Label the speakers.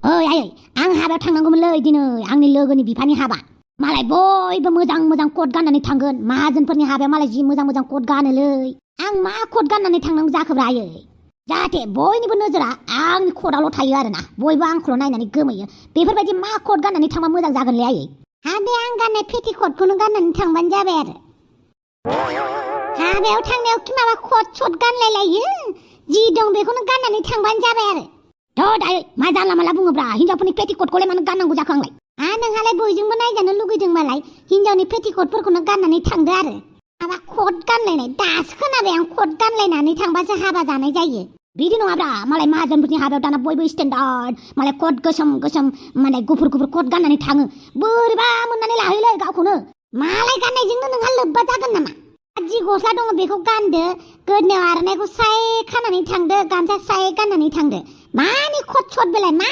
Speaker 1: ओइ आयै आं हाबायाव थांनांगौमोनलै दिनै आंनि लोगोनि बिफानि हाबा मालाय बयबो मोजां मोजां कोट गाननानै थांगोन माहाजोनफोरनि हाबायाव मालाय जि मोजां मोजां कोट गानोलै आं मा कोट गाननानै थांनांगौ जाखोब्रा आयै जाहाथे बयनिबो नोजोरा आंनि कोटआवल' थायो आरोना बयबो आंखौल' नायनानै गोमोयो बेफोरबायदि मा कोट गाननानै थांबा मोजां जागोनलै आयै हाबायाव आं गाननाय पेटिकटखौनो गाननानै थांबानो जाबाय आरो हाबायाव थांनायाव कि माबा कोट शट गानलायलायो जि दं बेखौनो गाननानै थांबानो जाबाय आरो थ' दायो मा जानला माला बुङोब्रा हिनजावफोरनि पेटिकटखौलाय मानो गाननांगौ जाखो आंलाय नोंहालाय बयजोंबो नायजानो लुगैदोंबालाय हिनजावनि पेटिकटफोरखौनो गाननानै थांदो आरो माबा कोट गानलायनाय दासो खोनाबाय आं कोट गानलायनानै थांबासो हाबा जानाय जायो बिदि नङाब्रा मालाय माहाजोनफोरनि हाबायाव दाना बयबो स्टेन्डार्ड मालाय कोट गोसोम गोसोम मालाय गुफुर गुफुर कोट गाननानै थाङो बोरैबा मोननानै लाहैलै गावखौनो मालाय गाननायजोंनो नोंहा लोब्बा जागोन नामा जि गस्ला दङ बेखौ गानदो गोदनायाव आर'नाइखौ स्राय खानानै थांदो गामसा स्राय गाननानै थांदो मानि कोट शट बेलाय मा